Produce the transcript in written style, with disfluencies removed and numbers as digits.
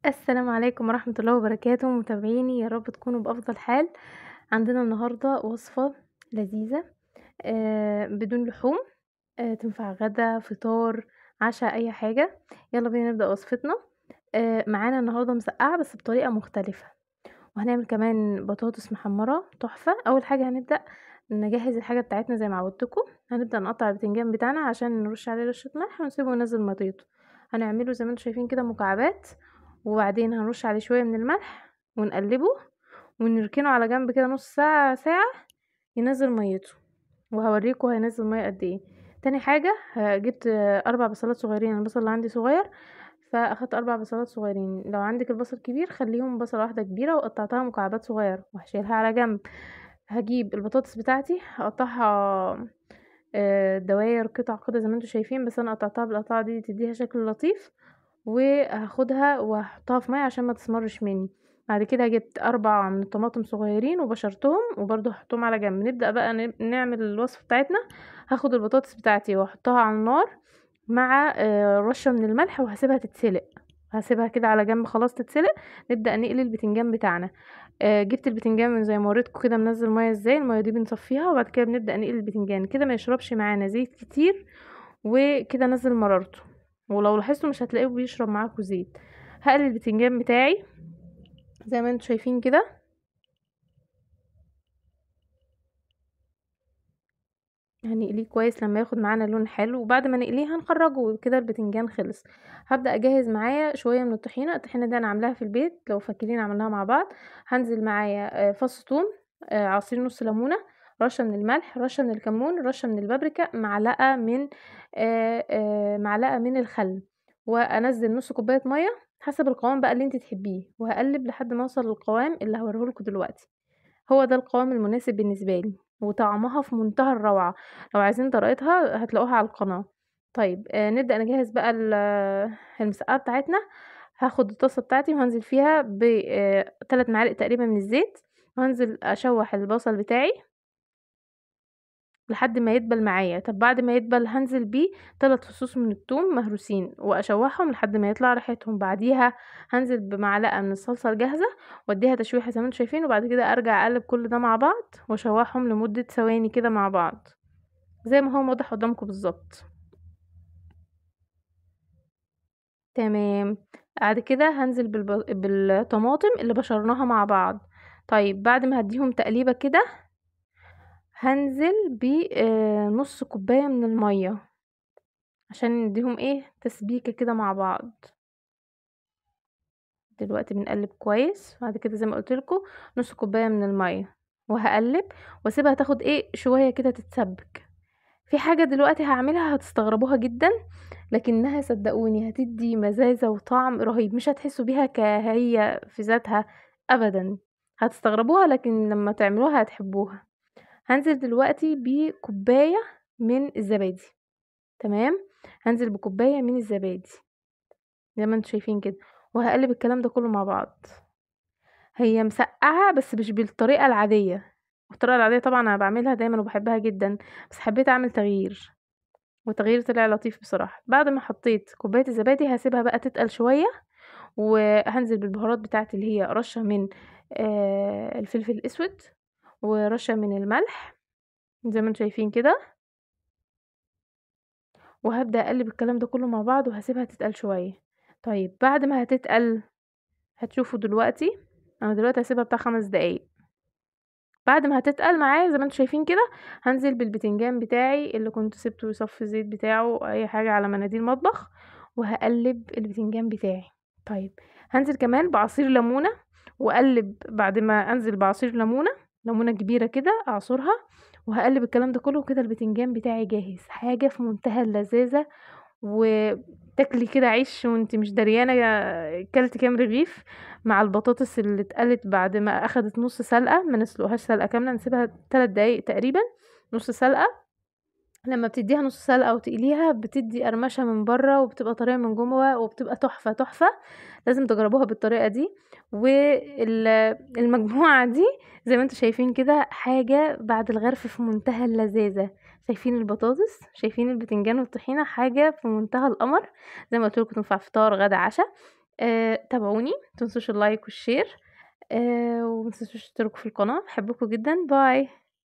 السلام عليكم ورحمة الله وبركاته. متابعيني يا رب تكونوا بأفضل حال. عندنا النهاردة وصفة لذيذة بدون لحوم، تنفع غدا فطار عشاء أي حاجة. يلا بينا نبدأ وصفتنا. معانا النهاردة مسقعة بس بطريقة مختلفة، وهنعمل كمان بطاطس محمرة تحفة. أول حاجة هنبدأ نجهز الحاجة بتاعتنا زي ما عودتكم. هنبدأ نقطع البتنجان بتاعنا عشان نرش عليه رشة ملح ونسيبه ينزل ميته. هنعمله زي ما انتم شايفين كده مكعبات، وبعدين هنرش عليه شوية من الملح ونقلبه ونركنه على جنب كده نص ساعة ساعة ينزل ميته، وهوريكم هينزل مية قد ايه. تاني حاجة جبت 4 بصلات صغيرين، البصل اللي عندي صغير فاخدت 4 بصلات صغيرين. لو عندك البصل كبير خليهم بصله واحدة كبيرة، وقطعتها مكعبات صغيرة وهشيلها على جنب. هجيب البطاطس بتاعتي هقطعها دواير قطع كده زي ما انتم شايفين، بس انا قطعتها بالقطعه دي تديها شكل لطيف، وهاخدها وهحطها في مية عشان ما تسمرش مني. بعد كده جبت 4 من الطماطم صغيرين وبشرتهم وبرده هحطهم على جنب. نبدا بقى نعمل الوصفة بتاعتنا. هاخد البطاطس بتاعتي واحطها على النار مع رشه من الملح وهسيبها تتسلق، هسيبها كده على جنب خلاص تتسلق. نبدا نقلي البتنجان بتاعنا. جبت البتنجان زي ما وريتكم كده منزل مية ازاي، المية دي بنصفيها وبعد كده بنبدا نقلي البتنجان كده ما يشربش معانا زيت كتير، وكده نزل مرارته، ولو لاحظتوا مش هتلاقيه بيشرب معاكم زيت. هقلي البتنجان بتاعي زي ما انتم شايفين كده. هنقليه كويس لما ياخد معانا لون حلو، وبعد ما نقليه هنخرجه، وكده البتنجان خلص. هبدا اجهز معايا شوية من الطحينه. الطحينه دي انا عاملاها في البيت لو فاكرين عملناها مع بعض. هنزل معايا فص ثوم، عصير نص ليمونه، رشه من الملح، رشه من الكمون، رشه من البابريكا، معلقه من معلقه من الخل، وانزل نص كوباية مية حسب القوام بقى اللي انت تحبيه، وهقلب لحد ما اوصل للقوام اللي هوريهولكوا دلوقتي. هو ده القوام المناسب بالنسبة لي، وطعمها في منتهى الروعة. لو عايزين طريقتها هتلاقوها على القناة. طيب نبدا نجهز بقى المسقعه بتاعتنا. هاخد الطاسه بتاعتي وهنزل فيها ب3 معالق تقريبا من الزيت، وهنزل اشوح البصل بتاعي لحد ما يدبل معايا. طب بعد ما يدبل هنزل بيه 3 فصوص من الثوم مهروسين واشوحهم لحد ما يطلع ريحتهم. بعديها هنزل بمعلقه من الصلصه الجاهزة واديها تشويحه زي ما انتم شايفين، وبعد كده ارجع اقلب كل ده مع بعض واشوحهم لمدة ثواني كده مع بعض زي ما هو واضح قدامكم بالظبط. تمام. بعد كده هنزل بالطماطم اللي بشرناها مع بعض. طيب بعد ما هديهم تقليبه كده هنزل بنص كوباية من المية عشان نديهم ايه تسبيكه كده مع بعض. دلوقتي بنقلب كويس. بعد كده زي ما قلت لكم نص كوباية من المية، وهقلب واسيبها تاخد ايه شوية كده تتسبك. في حاجة دلوقتي هعملها هتستغربوها جدا، لكنها صدقوني هتدي مزازه وطعم رهيب، مش هتحسوا بيها كهي في ذاتها ابدا، هتستغربوها لكن لما تعملوها هتحبوها. هنزل دلوقتي بكوبايه من الزبادي. تمام، هنزل بكوبايه من الزبادي زي ما انتم شايفين كده، وهقلب الكلام ده كله مع بعض. هي مسقعه بس مش بالطريقة العادية. الطريقة العادية طبعا انا بعملها دايما وبحبها جدا، بس حبيت اعمل تغيير، وتغيير طلع لطيف بصراحة. بعد ما حطيت كوباية الزبادي هسيبها بقى تتقل شوية، وهنزل بالبهارات بتاعتي اللي هي رشه من الفلفل الاسود ورشه من الملح زي ما انتم شايفين كده، وهبدا اقلب الكلام ده كله مع بعض وهسيبها تتقل شوية. طيب بعد ما هتتقل هتشوفوا دلوقتي، انا دلوقتي هسيبها بتاع 5 دقايق. بعد ما هتتقل معايا زي ما انتم شايفين كده هنزل بالبتنجان بتاعي اللي كنت سبته يصفي الزيت بتاعه اي حاجة على مناديل مطبخ، وهقلب البتنجان بتاعي. طيب هنزل كمان بعصير ليمونه، واقلب بعد ما انزل بعصير ليمونه، ليمونه كبيرة كده اعصرها، وهقلب الكلام ده كله. وكده البتنجان بتاعي جاهز. حاجة في منتهى اللذاذه، وتاكلي كده عيش وانت مش دريانه كلت كام رغيف، مع البطاطس اللي اتقلت بعد ما اخدت نص سلقه. ما نسلقهاش سلقه كاملة، نسيبها 3 دقايق تقريبا نص سلقه. لما بتديها نص سلقه وتقليها بتدي قرمشه من بره وبتبقى طرية من جوه، وبتبقى تحفة تحفة. لازم تجربوها بالطريقة دي. والمجموعة دي زي ما انتم شايفين كده حاجة بعد الغرف في منتهى اللذاذه. شايفين البطاطس، شايفين البتنجان والطحينه، حاجة في منتهى القمر. زي ما قلت لكم تنفع فطار غدا عشاء. تابعوني، متنسوش ال like وال share، ومتنسوش تشتركوا في القناة. بحبكم جدا، bye.